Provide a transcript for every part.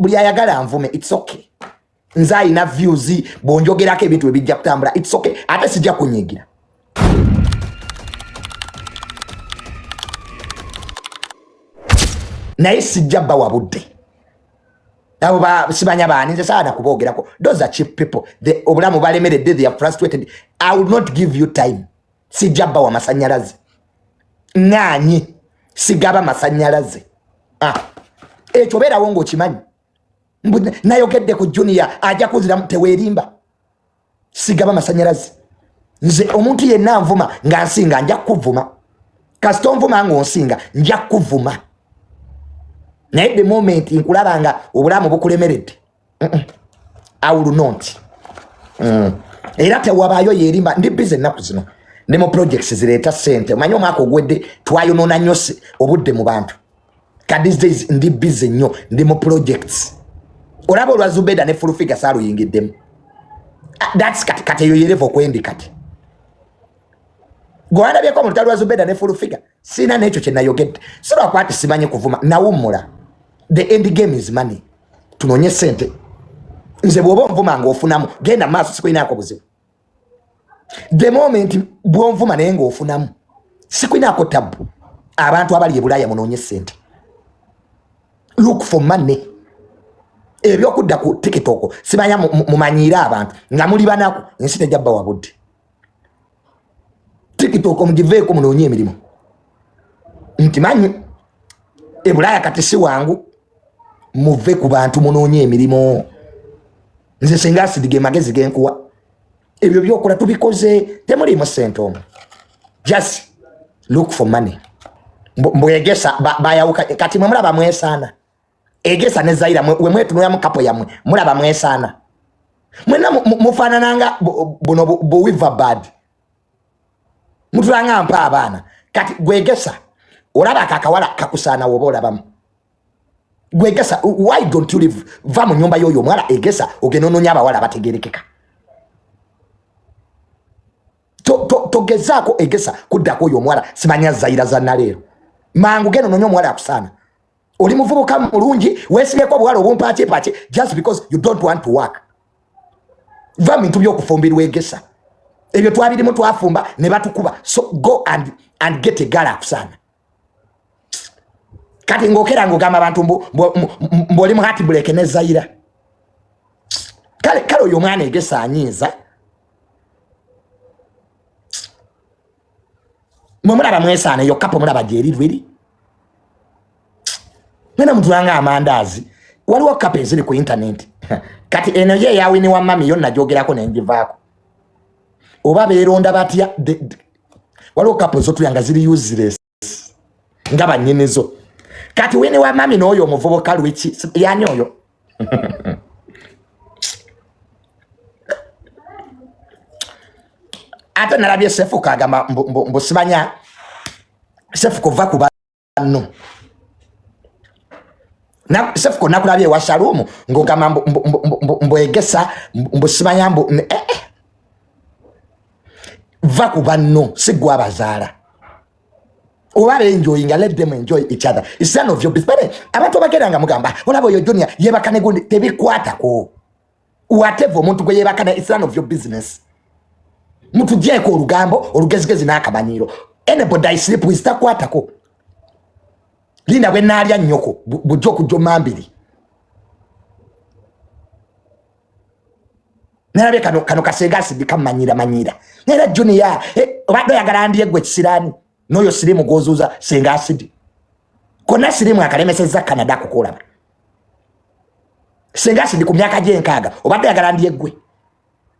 Buli ayagala nvume, it's okay. Nze alina views, bwonjogerako ebintu ebijja kutambula, it's okay, ate sijja kunyigira. Naye sijja bawa budde abo simanya baani, nze saana kuboogerako. Those are cheap people. Obulamu balemeredde, they are frustrated. I will not give you time. Sijja bawa masanyalaze, ŋŋaanyi, sigaba masanyalaze. Ah, ekyo obeerawo ng'okimanyi. Nayogedde ku Junior, ajja kunziramu, teweerimba. Sigaba masanyalaze nze. Omuntu yenna nvuma nga nsinga, nja kukuvuma. Kasita onvuma ng'onsinga, nja kukuvuma. Naye the moment nkulaba nga obulamu bukulemeredde, I will not. Era tewabaayo yerimba, ndi busy ennaku zino, ndi mu projects zireeta ssente. Omanyi omwaka ogwedde twayonoona nnyo obudde mu bantu. Ka these days ndi busy nnyo, ndi mu projects. Olaba olwa Zubeda ne Fulufiga saaluyingiddemu. Ah, that's kati kati eyo yereva okwendi. Kati gwewandabyeko mu lutalo lwa Zubeda ne Fulufiga, sina n'ekyo kye nayogedde. Si lwakuba ti simanyi kuvuma, nawummula. The end game is money, tunoonye ssente. Nze bw'oba onvuma ng'ofunamu, genda maaso, sikulinaako buzibu. The moment bw'onvuma naye ng'ofunamu, sikulinaako tabbu. Abantu abali e Bulaaya, munoonye ssente, look for money. Ebyokudda ku TikTok simanya mumanyiire abantu nga muli banaku, ensi tejja bbawa budde. TikTok mugiveeko, munoonye emirimu. Nti manyi ebulaaya kati si wangu, muve ku bantu, munoonye emirimu. Nze senga asidige magezi genkuwa, ebyo byokola tubikoze, temulimu sente omwo. Just look for money. Mbwegesa bayawuka kati mwe mulaba mwesaana. Egesa ne Zaira, we mwetunulamu couple yammwe, mulaba mwesaana mwenna, mufaanananga buno buwiva bad, mutulanga mpa abaana. Kati gwegesa olaba ako akawala kakusaana, woba olabamu gwegesa, why don't you live? Va mu nyumba y'oyo omuwala Egesa, ogenda onoonya abawala abategerekeka. Togezaako Egesa kuddako oyo omuwala simanya Zaira za naleero. Mangu genda onoonya omuwala akusaana. Oli muvubuka mulungi, weesibyeko obuwala obumpakyepakye just because you don't want to work. Va mu bintu by'okufumbirwa Egesa, ebyo twabirimu, twafumba ne batukuba. So go and get a girl akusaana. Kati ng'okera ng'ogamba abantu mbu oli mu heartbreak ne Zaira. Kale kale, oyo omwana Egesa anyiiza. Mwe mulaba mwesaana, eyo couple mulaba gyeri lwiri, mwena mutulanga amandaazi. Waliwo couple eziri ku internet kati, eno ye eyawini wa mami yo nagyogerako nengivaako, oba beeronda batya. Waliwo couple ezotulya nga ziri useless nga bannyinizo. Kati wini wa mami n'oyo omuvubuka lwiki yani oyo. Ate nalabye Sefuko agamba mbu simanya Sefuko va ku banno. Sefuko, nakulabye ewa Shalumu ng'ogamba mbu Egesa, mbu simanya mbu eh, eh. Va ku banno, si gwe abazaala. Oba benjoyinga, let them enjoy each other, it's none of your business. But abantu abagenda nga mugamba olaba oyo Junior yebaka ne gundi, tebikwatako. Whatever omuntu gwe yebaka naye, it's none of your business. Mutugyeko olugambo olugezigezi n'akamanyiiro. Anybody I sleep with takwatako. Linda bwe naalya nnyoko bujja okujja omambiri. Nalabye kano kano kasenga asidi kamanyira manyira era Junior, eh, obadde oyagala ndye gwe kisiraani n'oyo sirimu gwozuuza senga asidi konna sirimu akalemesezza Canada kukulaba. Senga asidi ku myaka gy'enkaaga obadde oyagala ndye gwe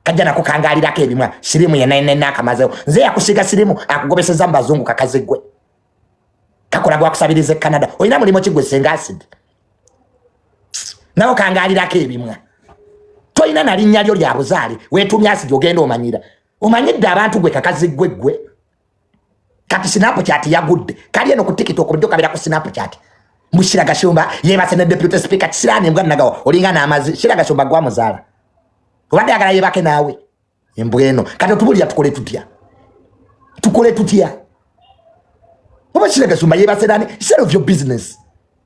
kajja nako kangalirako ebimwa. Sirimu yenna akamazewo. Nze yakusiiga sirimu akugobeseza mu bazungu, kakazi gwe kakola gwakusabiriza e Canada. Olina mulimu ki gwe senga asidi nawe kangalirako ebimwa? Tolina na linnya lyo lya buzaale, weetumya asidi, ogenda omanyira omanyidde abantu gwe kakazi gwe gwe. Kati Snapchat yagudde kali eno ku TikTok, bulijjo kabira ku Snapchat. Mushira Gashumba yebase ne deputy speaker. Kisiraani mbwa nagawa olinga n'amazi. Shira Gashumba gwamuzaala obadde ayagala yebake naawe, embwa eno. Kati otubulira tukole tutya? Tukole tutya? Oba Shira Gashumba yebase nani? It's none of your business.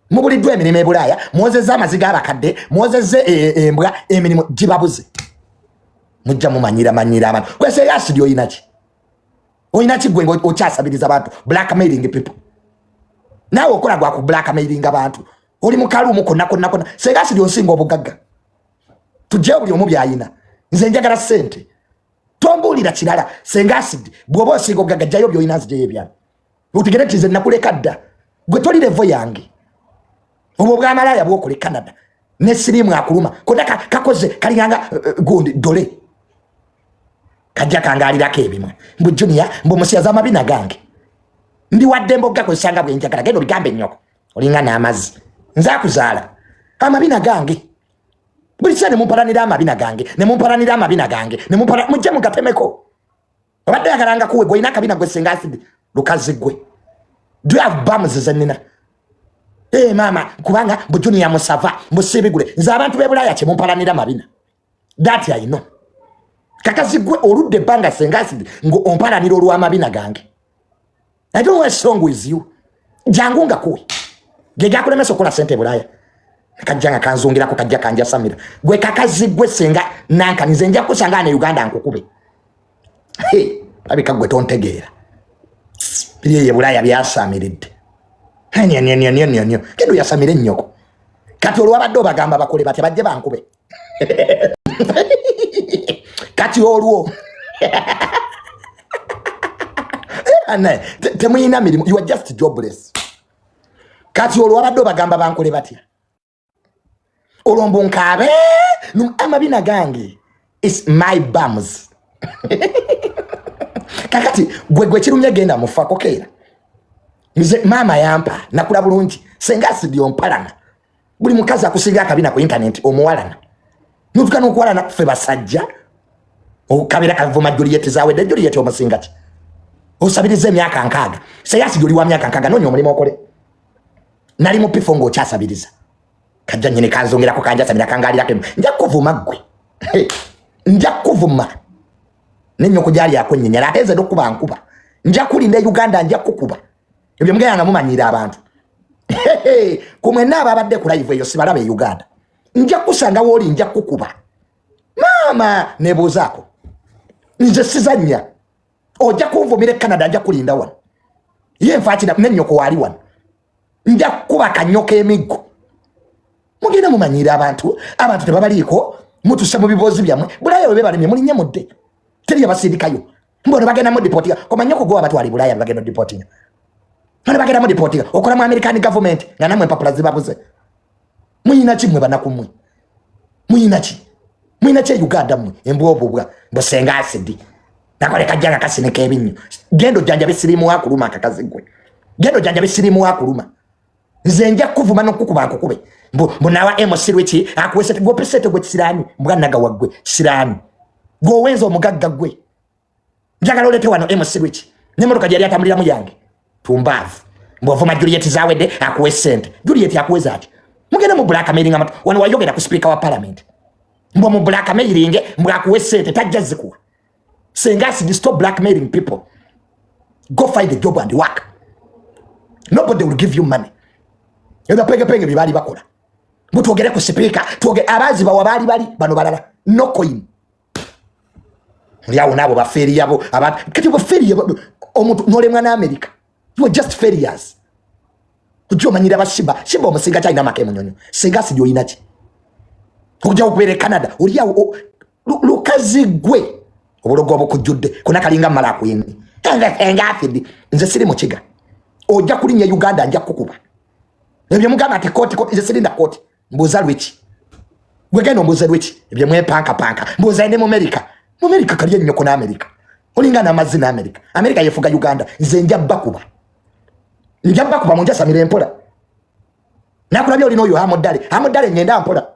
Mubuliddwa emirimu e Bulaaya, mwozezza amazi g'abakadde, mwozezza embwa, emirimu gibabuze. Mujja mumanyira manyira abantu. Gwe Senga Acid oyina ki? Oyina ki gwe okyasabiriza abantu, blackmailing people? Naawe okola gwa ku blackmailing abantu. Oli mukaluumu konna konna konna. Senga Acid onsinga obugagga. Tujjeyo buli omu byayina. Nze njagala ssente. Tombuulira kirala. Senga Acid, bw'oba osinga obugagga, jjayo byolina, nzijeyo ebyange. Otegere nti nze nakuleka dda. Gwe toli level yange. Obwo obwamalaaya bwokola e Canada ne siriimu akuluma konna kakoze kalinganga gundi dole kajja kangalirako ebimwe mbu Junior mbu musiyaza amabina gange ndi wadde mboga kozesanga bwe njagala. Genda obigambe ennyoko, olinga n'amazzi. Nze akuzaala amabina gange buli kiseera ne mumpalanira amabina gange, ne mumpalanira amabina gange, ne mumpala mujje mugatemeko. Obadde oyagalanga kuwe gwe olina akabina gwe Senga Acid lukazi gwe. Do you have bums ze nnina? Hey, mama, kubanga mbu Junior musava mbu sibigule. Nze abantu b'e Bulaaya kyemumpalanira mabina, that I know. Kakazi gwe oludde ebbanga Senga Acid ngo ompalanira olw'amabina gange. I don't know what's wrong with you. Jangu nga kuwe ge gakulemesa okukola sente e Bulaaya. Kajja nga kanzungirako, kajja kanjasamira. Gwe kakazi gwe Senga nankani, nze nja kusanga ne Uganda nkukube. Hey, labika gwe tontegeera. Biri eyo e Bulaaya byasaamiridde. Nyo genda oyasamire ennyoko. Kati olwabadde obagamba bakole batya? Bajje bankube. Kati olwo temuyina mirimu, you are just jobless. Kati olwo wabadde obagamba bankole batya? Olwo mbu nkaabe amabina gange is my bums. Kakati gwe gwe kirumye genda mufako keera. Nze maama yampa nakula bulungi. Senga Acid ompalana buli mukazi akusinga akabina ku internet omuwalana nutuka n'okuwalana ffe basajja. Okabira kavuma Juliet zawedde. Juliet omusinga ki? Osabiriza emyaka 60. Senga Acid oli wa myaka 60, noonya omulimu okole. Nali mu pifo ng'okyasabiriza. Kajja nyini kanzongerako kanjasamira kangalirako. Nja kuvuma ggwe, nja kuvuma nennyoko gyali akwenyenyala ate nze nokuba nkuba. Nja kulinda e Uganda, nja kukuba. Ebyo mugenda nga mumanyiira abantu. Ku mwenna ababadde ku live eyo sibalaba e Uganda. Nja kusanga wooli, nja kukuba maama. Nebuuzaako nze sizannya. Ojja kunvumira e Canada, nja kulinda wano. Ye nfaakina nennyoko waali wano, nja kukuba kanyoka emiggo. Mugenda mumanyiira abantu, abantu tebabaliiko. Mutuse mu biboozi byammwe. Bulaaya webe balemye mulinye mudde, teri yabasindikayo. Mbono bagenda mu deportinga komanyoko gwe wabatwala Bulaaya, bagenda deportinga bano, bagenda mu deportinga. Okola mu American government nga namwe empapula zibabuze. Muyina ki mmwe banaku mmwe? Muyina ki? Muyina ki e Uganda mmwe? Embwa obubwa mbu Senga Acid nakole kajja nga kasinika ebinnyo. Genda ojjanjabe siriimu akuluma akakazi gwe, genda ojjanjabe siriimu akuluma. Nze nja kuvuma n'okukuba nkukube. Mbu nawa MC lweki akuwe sente gwe sente gwe kisiraani mbwa nagawa gwe kisiraani gwe owenza omugagga gwe. Njagala olete wano MC lweki n'emmotoka gyeyali atambuliramu yange. Tumbaavu mbwovuma Juliet zawedde akuwe sente. Juliet akuweza ati mugende mu blackmailing amatu. Wano wayogera ku speaker wa parliament mbwe mu blackmailing mbwe akuwe sente, tajja zikuwa. Senga Acid, stop blackmailing people. Go find a job and work. Nobody will give you money. Ebyo pengepenge bye baali bakola mutwogere ku sipiika twogere abazi bawa baali bali bano balala no coin. Muli awo naabo bafeeriyabo abantu kati bafeeriya omuntu nolemwa n'America. You are just failures. Ojja omanyira bashiba shiba omusinga kyalina amaka emunyonyo. Senga Acid olina ki okujja okubeera e Canada? Oli awo lukazi gwe obulogo obukujjudde kona kalinga mala akwini. Senga Acid nze siri mukiga, ojja kulinnya Uganda nja kukuba. Ebyo mugamba nti kooti kooti, nze sirinda kooti. Mbuuza lweki gwe genda ombuuze lweki ebyo mwepankapanka. Mbuuza ndi mu America, mu America kali ennyoko n'America olinga n'amazzi n'America. America yefuga Uganda. Nze nja bakuba, nja bakuba munjasamira empola. Nakulabye olina oyo amuddale amuddale ngenda mpola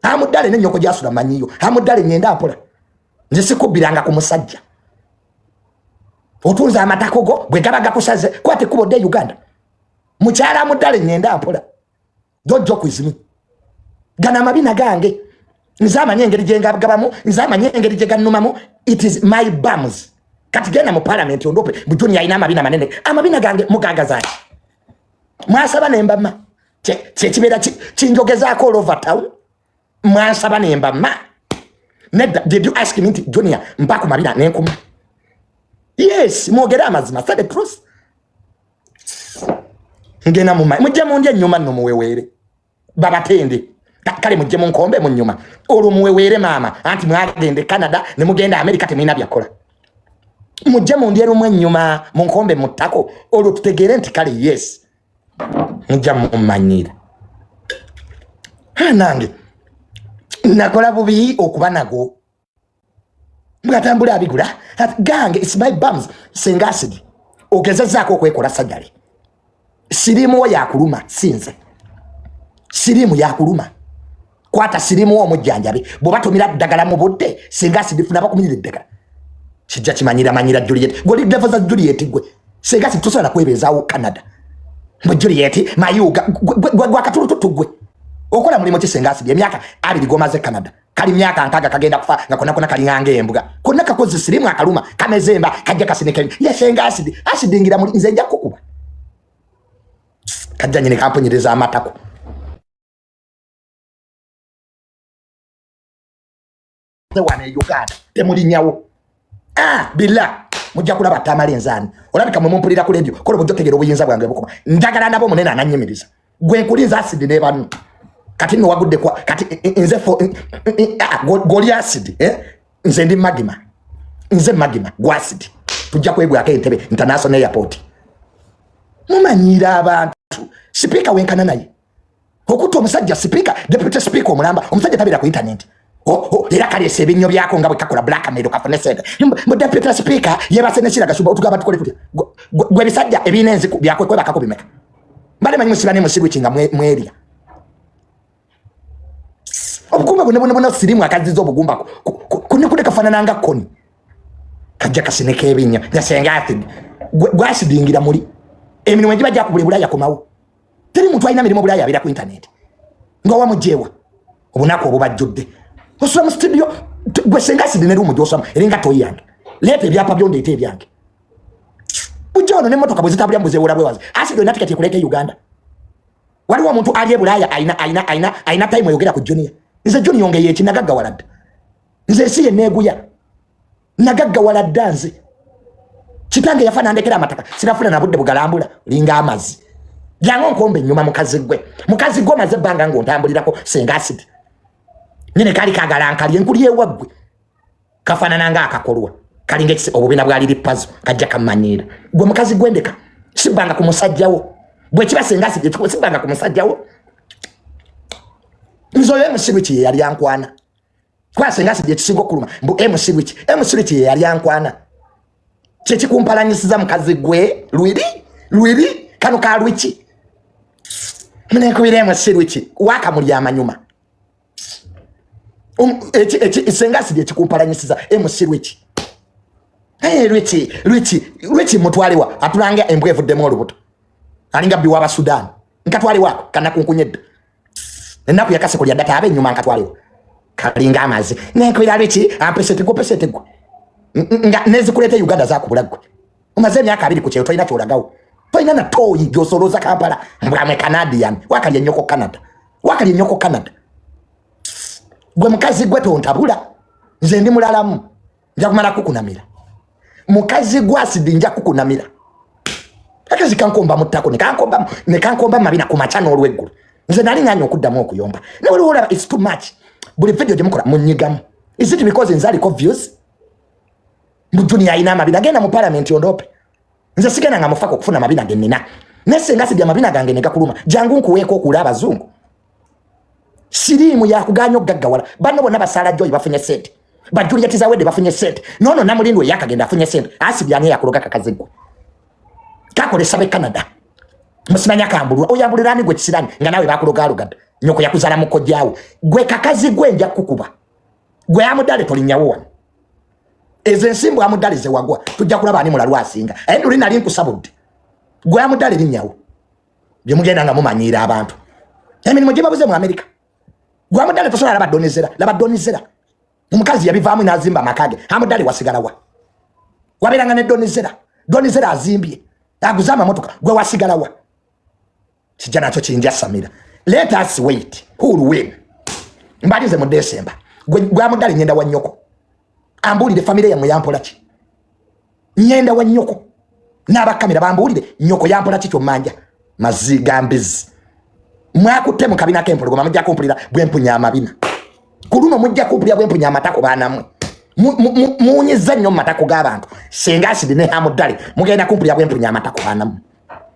amuddale n'ennyoko gyasula manyiyo amuddale ngenda mpola. Nze sikubbiranga ku musajja otunze amatako go bwe gaba gakusaze kwata ekkubo dde Uganda. Mukyala amuddale ngenda mpola. Don't joke with me. Gana amabina gange nze amanye engeri gyengabamu, nze amanye engeri gye gannumamu. It is my bums. Kati genda mu parliament ondope bujuni alina amabina manene. Amabina gange mugagazaki? Mwasaba nembama. Kyekibeera kinjogezaako all over town. Mwansaba nemba ma nedda. Did you ask me nti, "Junior, mpa ku mabina nenkuma"? Yes, mwogere amazima, say the truth. Ngenda muma mujje mundi ennyuma nno muweweere babatende. Kale mujje munkombe mu nnyuma olwo muweweere maama, anti mwagenda e Canada ne mugenda America, temulina byakola. Mujje mundi erumu ennyuma munkombe mu ttako olwo tutegeere nti kale yes, mujja mumanyira. Nange nakola bubi okuba nago bwatambula abigula gange. It's my bums. Senga Acid, ogezezaako okwekola sajjale. Siriimu wo yakuluma, sinze. Siriimu yakuluma, kwata siriimu wo omujjanjabi. Bw'oba tomira ddagala mu budde, Senga Acid, funa bakumirira eddagala. Kijja kimanyira manyira Juliet, gwe oli level za Juliet. Gwe Senga Acid, tosobola kwebeezaawo Canada. Mwe Juliet Mayuga, gwakatulututu gwe okola mulimu ki? Senga Acid, emyaka 20 gomaze Canada, kali myaka 60 kagenda kufa nga konna konna kalinganga embwa, konna kakoze sirimu akaluma kamezemba kajja kasineka. Ye Senga Acid, asidingira muli nze nja kukuba kajja nyine kampunyiriza amatako. Wano e Uganda temulinyawo. Ah, bila mujja kulaba Tamale nzaani. Olabika mwe mumpulira ku ledio kola bujja otegeera obuyinza bwange bukoma. Njagala nabo omunene ananyimiriza gwe nkulinza Acid ne banno. Kati nno wagudde kwa kati nze fo ah, goli Acid, eh? Nze ndi magima, nze magima gwa Acid. Tujja kwegwako Entebe International Airport. Mumanyiira abantu. Sipiika wenkana naye okutta omusajja sipiika, deputy speaker omulamba. Omusajja tabeera ku internet. Oh, era kaleesa ebinnyo byako nga bwe kakola blackmail kafune sente. Mbu deputy speaker yebase ne Kiraga Shumba. Otugamba tukole tutya? Gwe ebisajja ebirina enziku byakwekwebakako bimeka? Mbale manyi musiba ne musirwiki nga mwerya obugumba bune bune bune. Sirimu akaziza obugumba kune kune kafanana nga koni kajja kasineka ebinnyo. Nyasenga Acid, gwasidingira muli emirimu egiba gyakubula ebulaya komawo. Teri muntu alina mirimu Bulaya abeera ku internet nga wamujewa. Obunaku obubajjudde, osula mu studio gwe Senga Acid ne room gyosulamu eringa toyi yange. Leeta ebyapa byo, ndeeta ebyange. Bujja wano n'emmotoka bwe zitambulira mbuzeewola bwewazi. Acid, olina tiketi ekuleeta e Uganda? Waliwo omuntu ali e Bulaaya alina time eyogera ku Junior? Nze Junior ngeyo ekinagaggawala dda. Nze ensi ye neeguya, nagaggawala dda. Nze kitange yafa nandekera amataka, sirafuna na budde bugalambula. Linga amazzi. Jangu onkombe ennyuma, mukazi gwe. Mukazi gwe, omaze ebbanga ng'ontambulirako. Senga Acid, nyine kali kagalankali enkuli ewaggwe kafaanana nga akakolwa kalinga ekisi obubina bwa liri pazo kajja kamanyiira. Gwe mukazi gwendeka, sibbanga ku musajjawo. Bwe kiba Senga Acid, sibbanga ku musajjawo. Nze oyo MC Rwiki ye yali ankwana kuba Senga Acid ekisinga okuluma mbu MC Rwiki, MC Rwiki ye yali ankwana. Kyekikumpalanyisiza, mukazi gwe lwiri lwiri kano ka lwiki munenkubira MC Rwiki wakamuli amanyuma. Senga Acid ekikumpalanyisiza MC Rwiki. Hey, Rwiki Rwiki Rwiki mutwalewa atulanga embwa evuddemu olubuto, alinga bbi w'Abasudaani. Nkatwalewako kanakunkunyedda ennaku yakaseko lya data abe enyuma. Nkatwalewa kalinga amazi nenkubira Rwiki ampesete gwe pesete gwe nga nezikuleeta e Uganda zakubula. Gwe omaze emyaka 20 ku kyeyo, tolina kyolagawo, tolina na tooyi gyosolooza Kampala. Mbwamwe Canadian wakali ennyoko Canada, wakali ennyoko Canada. Gwe mukazi gwe tontabula, nze ndi mulalamu, nja kumala kukunamira. Mukazi gwe Acid, nja kukunamira. Akazi kankomba mu ttako ne kankomba mabina ku makya n'olweggulo. Nze nali nganya okuddamu okuyomba ne waliwo olaba it's too much. Buli video gye mukola munyigamu. Is it because nze aliko views? Mbu Junior alina amabina, genda mu parliament ondoope. Nze sigenda nga mufaka okufuna amabina ge nnina, naye Senga Acid, amabina gange ne gakuluma, jangu nkuweeko okuula abazungu. Siriimu yakuganya okugaggawala. Banno bonna basaala joyi bafunye sente, bajuliet Zawedde bafunye sente, nono Namulindwa eyakagenda afunye sente. Acid, ani eyakuloga? Kakazi gwe kakolesa be Canada musimanya kambulwa oyambulira ani gwe kisirani nga nawe bakulogalugadda? Nyoko yakuzaala mukojjaawo. Gwe kakazi gwe nja kukuba. Gwe amudale tolinyawo wano. Ezo ensimbu amudale zewagwa tujja kulaba ani mulalu asinga. Aye nduli nali nkusabudde. Gwe amudale linnyawo byemugenda nga mumanyiira abantu emirimu gyebabuze mu Amerika. Gwe amudale tosobola. Laba Donizera, laba Donizera, omukazi yabivaamu n'azimba amaka ge. Amudale wasigalawa? Wabeeranga ne Donizera. Donizera azimbye, aguze amamotoka, gwe wasigalawa? Kijja nakyo kinjasamira. Let us wait who will win. Mbalize mu December. Gwamuddale nyenda wa nnyoko. Ambuulire famire yammwe yampola ki? Nyenda wa nnyoko. N'abakamera bambuulire nnyoko yampola ki kyommanja? Mazzi ga mbizi. Mwakutte mu kabina k'empologoma mujja kumpulira bwe mpunya amabina. Ku luno mujja kumpulira bwe mpunya amatako baanamwe. Muwunyizza nnyo mu matako g'abantu. Senga asidi ne Hamuddale mugenda kumpulira bwe mpunya amatako baanamwe.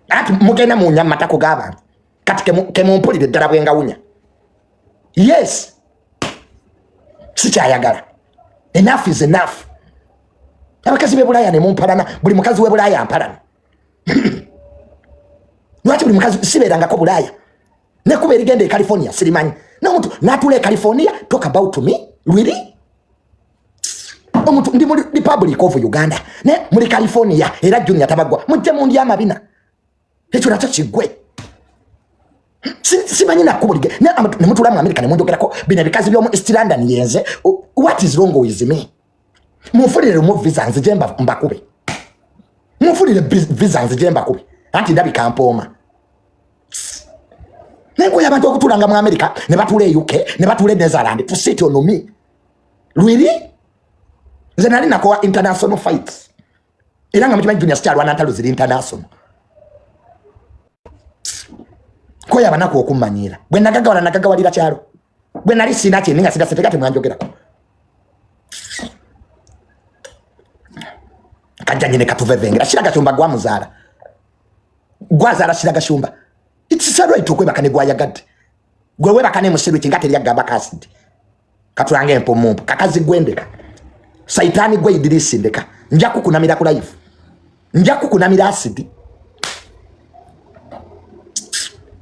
Ati mugenda muwunya mu matako g'abantu. Kati kemumpulire ddala bwe ngawunya. Yes. Sikyayagala. Enough is enough. Abakazi b'e Bulaaya ne mumpalana, buli mukazi w'e Bulaaya ampalana. Lwaki buli mukazi sibeerangako Bulaaya? Nekuba erigenda e California sirimanyi. N'omuntu n'atuula e California, talk about me, really? Omuntu ndi mu Republic of Uganda, ne muli California era Junior tabagwa, mujje mundi amabina. Ekyo nakyo kiggwe. Simanyi nakkubulige. Ne mutuula mu America ne munjogerako bino ebikazi by'omu East London yenze. What is wrong with me? Munfulire lumu visa nzije mbakube. Munfulire visa nzije mbakube. Anti ndabika mpooma. Nenkoya abantu okutuulanga mu America ne batuula e UK ne batuula e Netherlands to sit on me. Really? Nze nali nakowa international fights. Era nga mukimanyi Junior sikyalwana ntalo ziri international. Koya abanaku okummanyiira. Bwe nagagawala nagagawalira kyalo. Bwe nali sina kye ninga sina sente kati mwanjogerako. Kajja nyine katuvevengera. Shira Gashumba gwamuzaala. Gwazaala Shira Gashumba. It's a right okwebaka ne gwayagadde. Gwe webaka ne musiru kinga teri agamba kasidi. Katulanga empomumpu. Kakazi gwendeka. Saitani gwe Idrisi ndeka. Nja kukunamira ku live. Nja kukunamira asidi.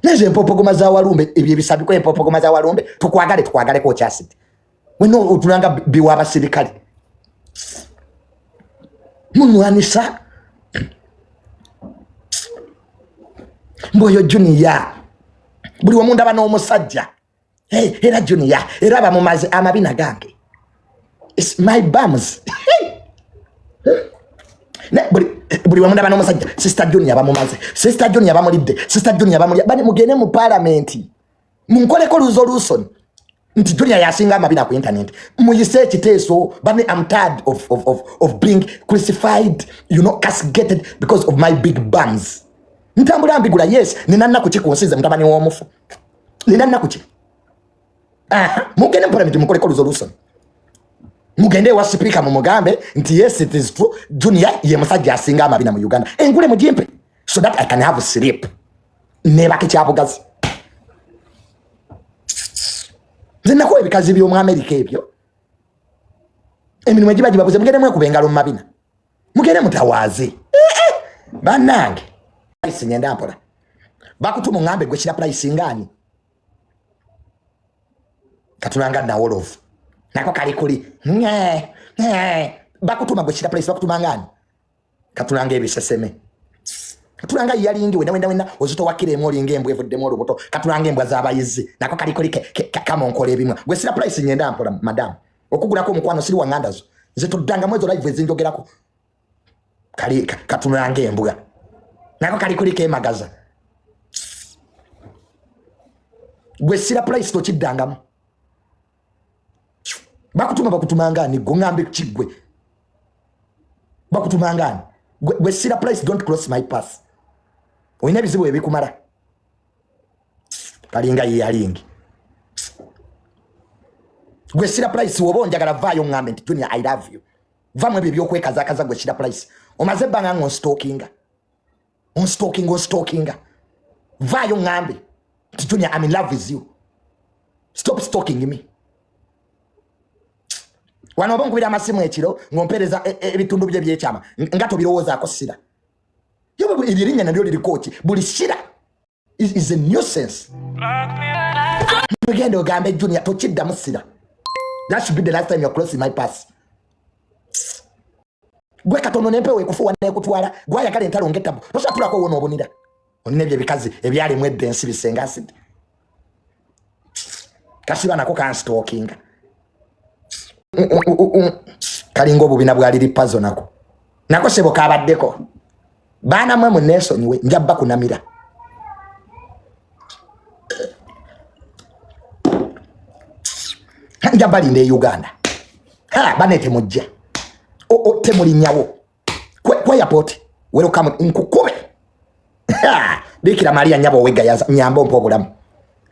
Nezo empopogoma za walumbe ebyo ebisabiko empopogoma za walumbe tukwagale tukwagale ko kyasidi. Weno otulanga biwa abasirikale. Munwanisa mboyo Junior. Buli wamu ndaba n'omusajja. Hey, era Junior, era bamumaze amabina gange. It's my bums. Ne, buli wamu ndaba n'omusajja, Sister Junior bamumaze. Sister Junior bamulidde. Sister Junior bamulya. Bani mugende mu parliament. Munkoleko resolution. Nti Junior yasinga amabina ku internet. Muyise ekiteeso, bani I'm tired of being crucified, you know, castigated because of my big bums. Ntambula mbigula, yes, nina nnaku ki ku nsi nze mutabani w'omufu. Nina nnaku ki? Aha, mugende mu parliament mukoleko resolution. Mugende ewa speaker mumugambe nti yes it is true, Junior ye musajja asinga amabina mu Uganda. Engule mugimpe so that I can have sleep. Nebake kyabugazi. Nze nakuwa ebikazi by'omu America ebyo. Emirimu egiba gibabuze mugende mwekuba engalo mu mabina. Mugende mutawaaze. Bannange. Price ngenda mpola. Bakutuma oŋŋambe gwe kira price ngaani? Katulanga nawolovu. Nako kali kuli. Nye, nye. Bakutuma gwe kira price bakutuma ngaani? Katulanga ebiseseme. Katulanga yalingi wena wena wena ozito wakire emu olinga embwa evuddemu olubuto. Katulanga embwa z'abayizi. Nako kali kuli kamonkola ebimwa. Gwe sira price ngenda mpola madam. Okugulako omukwano siri wa nganda zo. Nze toddangamu ezo live ezinjogerako. Kali katunulanga embwa. Nako kali kuli kemagaza. Gwe sira price tokiddangamu. Bakutuma bakutumanga ani? Gwe ŋŋambe ki gwe? Bakutumanga ani? Gwe sira price don't cross my path. Olina ebizibu ebikumala. Kalinga ye yalingi. Gwe sira price woba onjagala vaayo ŋŋambe nti Junior I love you. Va mu ebyo eby'okwekazaakaza gwe sira price. Omaze ebbanga ng'onstalkinga. Onstalkinga, onstalkinga. Vaayo ŋŋambe nti Junior I'm in love with you. Stop stalking me. Wano oba onkubira amasimu ekiro ng'ompeereza ebitundu bye byekyama nga tobirowoozaako sira. Yo bwe eryo erinnya nalyo liriko ki? Buli sira is a nuisance. Genda ogambe Junior tokiddamu sira. That should be the last time you're crossing my path. Gwe katono n'empewo ekufuuwa n'ekutwala, gw'ayagala entalo ng'ettabu, tosobola tulako wona obunira. Olina ebyo ebikazi ebyalimu edda ensi bisenga acid. Kasiba nako kanstalkinga. Kalinga obubina bwa liri puzzle nako. Nako sebo kabaddeko. Baana mwe munneesonyiwe, nja bakunamira. Nja balinda e Uganda. Ha, bane temujja. O temulinyawo. Kwe airport. Welcome nkukube. Ha, Bikira Maria nyabo wega ya nyambo mpo obulamu.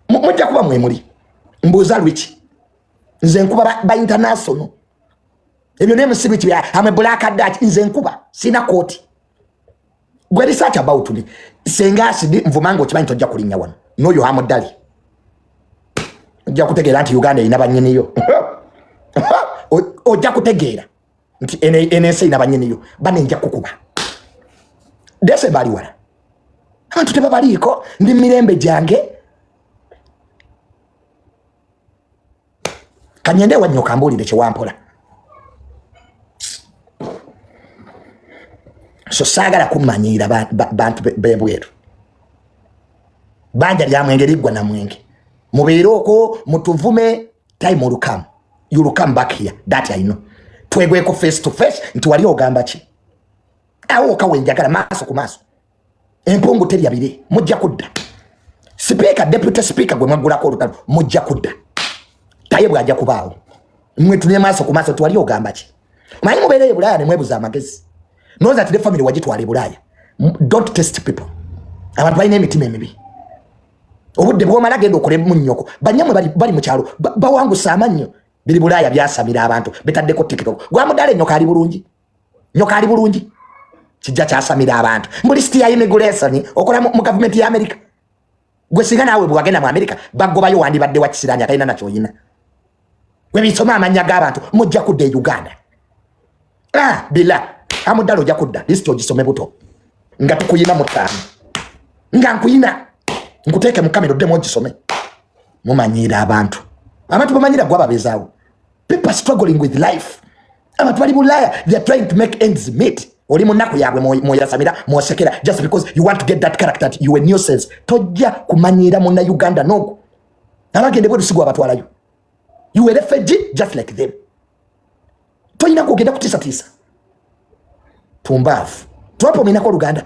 Mujja kuba mwe muli. Mbuuza lwiki. Nze nkuba ba international. Ebyo ne musibi kibya ame black dutch nze nkuba sina koti. Gwe research about me. Senga asidi mvumango okimanyi tojja kulinnya wano. N'oyo Hamuddali. Ojja kutegeera nti Uganda erina bannyiniyo. Ojja kutegeera nti eno ensi erina bannyiniyo. Bane nja kukuba. Desemba ali wala. Abantu tebabaliiko, ndi mirembe gyange. Kanyende ewa nnyoka mbuulire kye wampola. So saagala kummanyiira bantu b'ebweru. Banja lya mwenge liggwa na mwenge. Mubeere okwo mutuvume, time will come. You will come back here. That I know. Twegweko face to face nti wali ogamba ki? Awo oka wenjagala maaso ku maaso. Empungu terya bire, mujja kudda. Speaker, deputy speaker gwe mwaggulako olutalo, mujja kudda. Taye bw'ajja kubaawo. Mwe tunye maaso ku maaso twali ogamba ki? Manyi mubeere e Bulaaya ne mwebuza amagezi. Knows that the family wagitwala e Bulaaya. Don't test people. Abantu balina emitima emibi. Obudde bw'omala genda okole mu nnyoko. Bannyamwe bali mu kyalo, bawangusa amannyo. Biri Bulaaya byasamira abantu, bitaddeko TikTok. Gwa muddala ennyoka ali bulungi. Nyoka ali bulungi. Kijja kyasamira abantu. Mbu list ya immigration okola mu government ya America. Gwe singa naawe bw'wagenda mu America bagobayo wandibadde wa kisiraani atalina nakyoyina. Gwe bisoma amannya g'abantu mujja kudda e Uganda. Bila amuddala ojja kudda list ogisome buto. Nga tukuyina mu ttaano. Nga nkuyina. Nkuteeke mu kamera oddemu ogisome. Mumanyiira abantu. Abantu bamanyira gwe ababeezaawo. People are struggling with life. Abantu bali Bulaaya, they are trying to make ends meet. Oli mu nnaku yaabwe mwoyasamira, mwosekera just because you want to get that character that you a nuisance. Tojja kumanyiira munna Uganda n'ogwo. Abagende bweru si gwe abatwalayo. You were refugee just like them. Toyina kwogenda kutiisatiisa. Tumbaavu. Trump ominako Oluganda.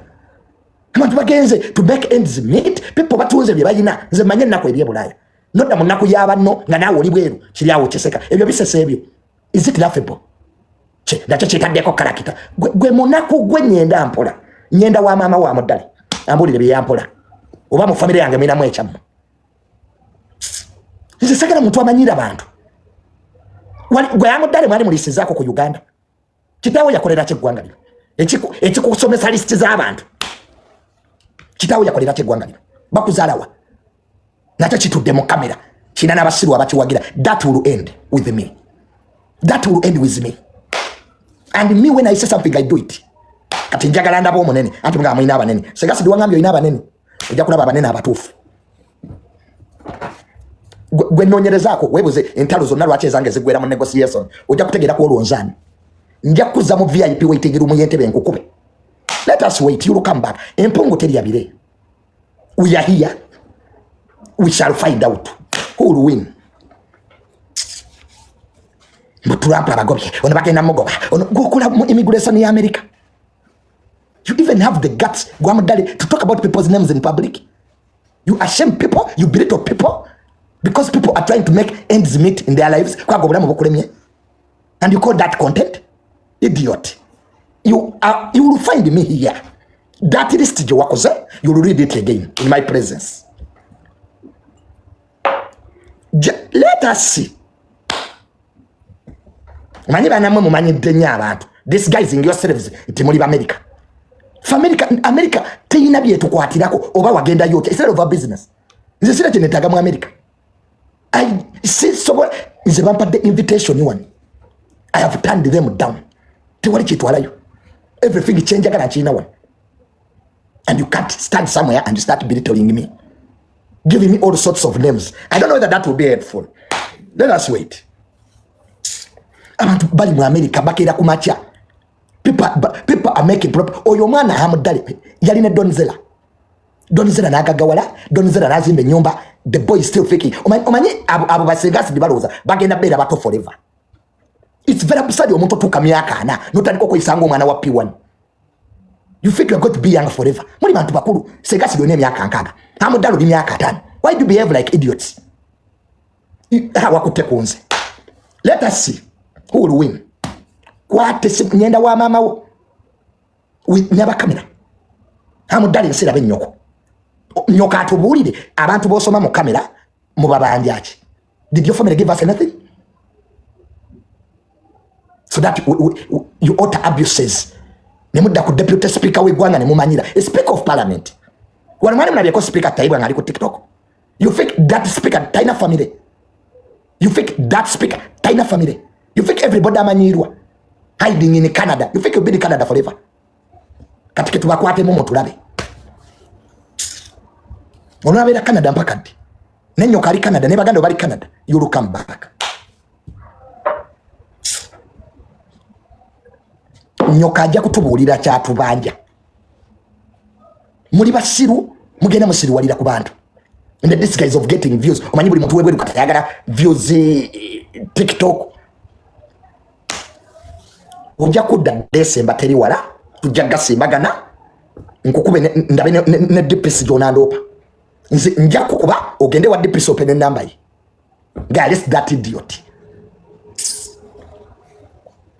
Abantu bagenze to make ends meet. People batunze bye balina. Nze manye ennaku eri e Bulaaya. Nodda mu nnaku ya banno nga naawe oli bweru kiri awo kiseka. Ebyo bisesa ebyo. Is it laughable? Nakyo kyetaddeko karakita. Gwe munaku gwe nyenda mpola. Nyenda wa maama wa muddali. Ambuulire bye yampola. Oba mu famire yange mulinamu ekyammwe. Nze sagala muntu amanyira bantu. Gwe amuddale mwali mulisizaako ku Uganda. Kitaawo yakolera ki eggwanga lino? Ekikusomesa lisiti z'abantu. Kitaawo yakolera ki eggwanga lino? Bakuzaalawa? Nakyo kitudde mu kamera. Kina n'abasiru abakiwagira. That will end with me. That will end with me. And me when I say something I do it. Kati njagala ndaba omunene. Anti nga mulina abanene. Senga sidi wangambye olina abanene. Ojja kulaba abanene abatuufu. Gwe nnoonyerezaako weebuze entalo zonna lwaki ezange ziggwera mu negotiation. Ojja kutegeera ku olwo nzaani. Nja kuzza mu VIP waiting room y'entebe nkukube. Let us wait, you will come back. Empungu terya bire. We are here. We shall find out who will win. Mbu Trump abagobye, ono bagenda mugoba. Ono gwokola mu immigration ya America. You even have the guts, Gwamuddale, to talk about people's names in public. You ashame people, you belittle people, because people are trying to make ends meet in their lives. Kwago obulamu bukulemye. And you call that content? Idiot. You will find me here. That list gye wakoze, you will read it again in my presence. Let us see. Manyi banamwe mumanyidde nnyo abantu. Disguising yourselves nti muli b'America. America, America teyina byetukwatirako oba wagendayo otya. It's none of our business. Nze sina kye neetaaga mu America. Sisobola, nze bampadde invitation one. I have turned them down. Tewali kyetwalayo. Everything kyenjagala nkirina wano. And you can't stand somewhere and start belittling me. Giving me all sorts of names. I don't know whether that will be helpful. Let us wait. Abantu bali mu America bakeera ku makya. People are making proper. Oyo omwana Hamuddale yalina Donzella. Donzella n'agagawala, Donzella n'azimba ennyumba. The boy is still thinking. Omanyi abo basenga balowooza bagenda beera bato forever. It's very absurd omuntu otuuka myaka 40 n'otandika okweyisa ng'omwana wa P1. You think you're going to be young forever. Muli bantu bakulu. Senga si olina emyaka 60. Hamuddale oli myaka 50. Why do you behave like idiots? Wakutte ku nze. Let us see who will win. Kwate ngenda wa maama wo nabakamera amuddala ensi erabe ennyoko. Nyoka atubuulire abantu b'osoma mu kamera mubabanja ki? Did your family give us anything? So that you utter abuses. Ne mudda ku deputy speaker w'eggwanga ne mumanyira. A speaker of parliament. Wano mwali mulabyeko speaker Tayebwa ng'ali ku TikTok. You think that speaker talina family? You think that speaker talina family? You think everybody amanyirwa hiding in Canada? You think you'll be in Canada forever? Kati ketubakwatemu mutulabe. Onabeera Canada mpaka ddi? Nenyoka ali Canada ne baganda bali Canada. You will come back. Nyoka ajja kutubuulira kyatubanja. Muli basiru, mugenda musiriwalira ku bantu. In the disguise of getting views. Omanyi buli muntu webweru kati ayagala views, TikTok. Ojja kudda December teri wala, tujja gasimbagana, nkukube ndabe ne DPC gy'onandoopa. Nze nja kukuba ogende wa DPC ope n'ennamba ye. Guys, that idiot.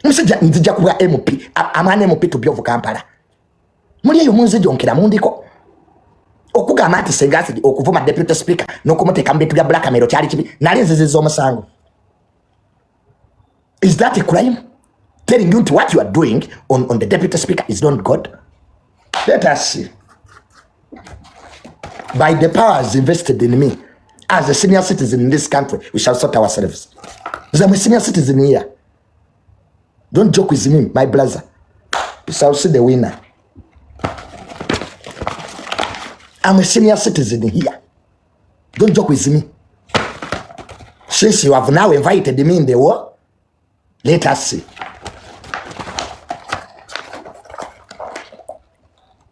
Musajja nzija kubwa MP, amwana MP to be of Kampala. Muli eyo munzijonkera mundiko. Okugamba nti Senga Acid okuvuma deputy speaker n'okumuteeka mu bintu bya blackmail kyali kibi, nali nziziza omusango. Is that a crime? Telling you what you are doing on the deputy speaker is not good. Let us see. By the powers invested in me as a senior citizen in this country, we shall sort ourselves. I'm a senior citizen here. Don't joke with me, my brother. We shall see the winner. I'm a senior citizen here. Don't joke with me. Since you have now invited me in the war, let us see.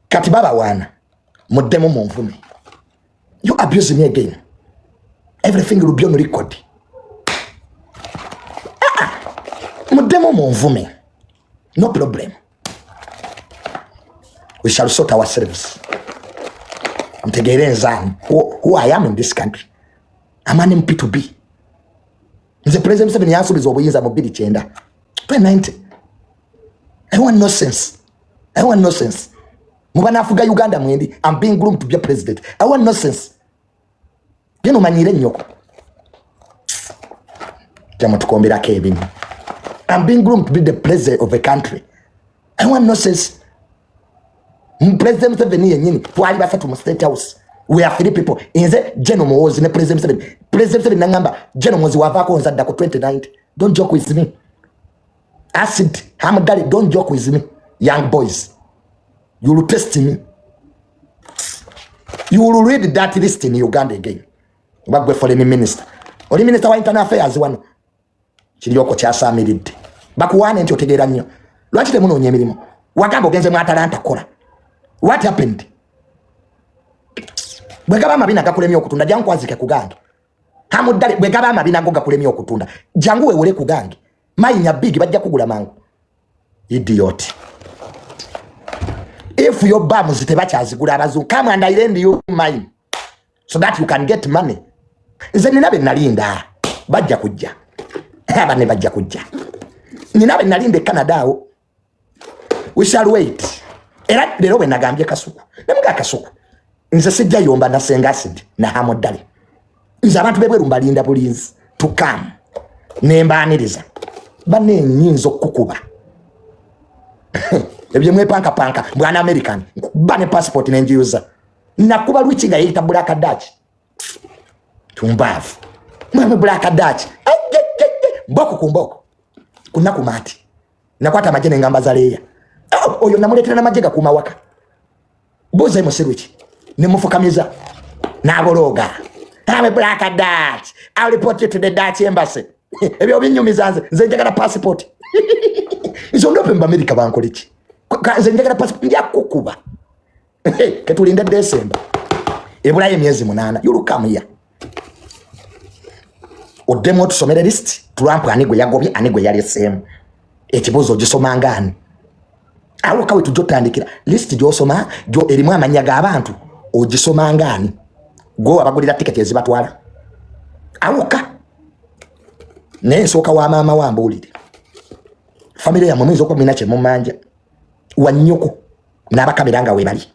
Kati baba wana, muddemu munvume. You abuse me again. Everything will be on record. Muddemu munvume. No problem. We shall sort ourselves. Mtegeere nzani who I am in this country. I'm an MP to be. Nze President Museveni yansuubiza obuyinza mu bbiri kyenda. 2090. I want no sense. I want no sense. Muba nafuga Uganda mwendi. I'm being groomed to be a president. I want no sense. Geno manyire nnyoko. Jamu tukombirako ebimu. I'm being groomed to be the president of a country. I want no sense. President Museveni yennyini twali basatu mu State House. We are three people. Nze General Muhoozi ne President Museveni. President Museveni nangamba General Muhoozi wavaako nze adda ku 2090. Don't joke with me. Acid, Hamdali, don't joke with me. Young boys. You will test me. You will read that list in Uganda again. Bagwe foreign minister. Oli minister wa internal affairs wano. Kiriyoko kyasaamiridde. Bakuwaane nti otegeera nnyo. Lwaki temunoonya emirimu? Wagamba ogenze mu Atalanta kukola. What happened? Bwe gaba amabina gakulemye okutunda, jangu kwazike ku gange. Hamuddale, bwe gaba amabina go gakulemye okutunda, jangu weewole ku gange. Mayinya big bajja kugula mangu. Idiot. If your bums tebakyazigula abazungu, come and I lend you mine so that you can get money. Nze nina be nalinda, bajja kujja. Abane bajja kujja. Nina be nalinda e Canada awo. We shall wait. Era leero bwe nagambye Kasuku. Ne muga Kasuku. Nze sijja yomba na Senga Acid na Hamuddale. Nze abantu b'ebweru mbalinda bulinzi to come. Ne mbaaniriza. Banne nnyinza okukuba. Ebyo mwepankapanka bwana American. Nkuba ne passport ne njiyuza. Nakuba lwiki nga yeeyita Black Dutch. Tumbaavu. Mwame Black Dutch. Mboko ku mboko. Kunaku maati. Nakwata amagye ne ngamba za leeya. Oh, oyo namuleetera n'amagye gakuuma waka. Buuza musiru ki? Ne mufukamiza. N'abolooga. I'm a Black Dutch. I'll report you to the Dutch embassy. Ebyo binyumiza nze. Nze njagala passport. Nze ondope mu America bankole ki? Nze njagala passport. Nja kukuba. Ketulinde December. Ebulayo emyezi 8. You come here. Oddemu otusomere list. Trump ani gwe yagobye, ani gwe yaleseemu. Ekibuuzo ogisoma ng'ani? Awo kawe tujja otandikira. List gy'osoma, erimu amannya g'abantu, ogisoma ng'ani? Gwe wabagulira tiketi ezibatwala. Awo ka. Naye nsooka wa maama wa mbuulire, famire yammwe muyinza okuba mulina kyemumanja wa nnyoko n'abakamera nga webali.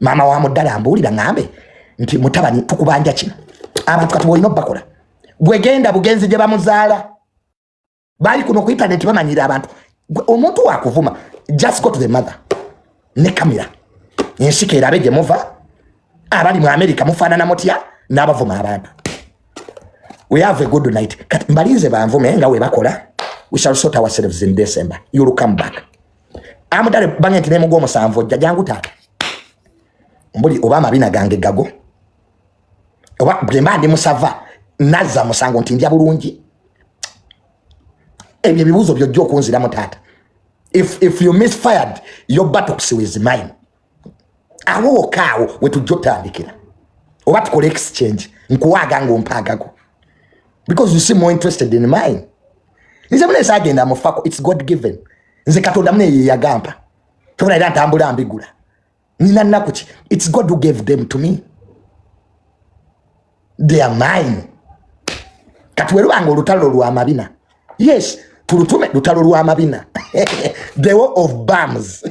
Maama wa muddala mbuulira, ŋŋambe nti mutabani tukubanja kino. Abantu kati bwolina obbakola, gwegenda bugenzi gye bamuzaala. Bali kuno ku internet bamanyira abantu. Omuntu wakuvuma, just go to the mother ne kamera, ensika erabe gye muva. Abali mu America mufaanana mutya n'abavuma abantu? We have a good night. Kati mbalinze banvume nga we bakola. We shall sort ourselves in December. You'll come back. Amudale bange nti nemugu omusanvu ojja. Jangu taata, mbuli oba amabina gange gago, oba bwe mba ndi musava nazza musango nti ndya bulungi. Ebyo ebibuuzo byojja okunziramu taata. If you misfired, your buttocks is mine. Awo wokka awo wetujja otandikira, oba tukole exchange, nkuwaaga nga ompaagago, because you seem more interested in mine. Nze mune saagenda mufako, it's God given. Nze Katonda mune ye yagampa tobona, era ntambula mbigula. Nina nnaku ki? It's God who gave them to me, they are mine. Kati werubanga olutalo lwamabina, yes, tulutume lutalo lwamabina, the war of bums.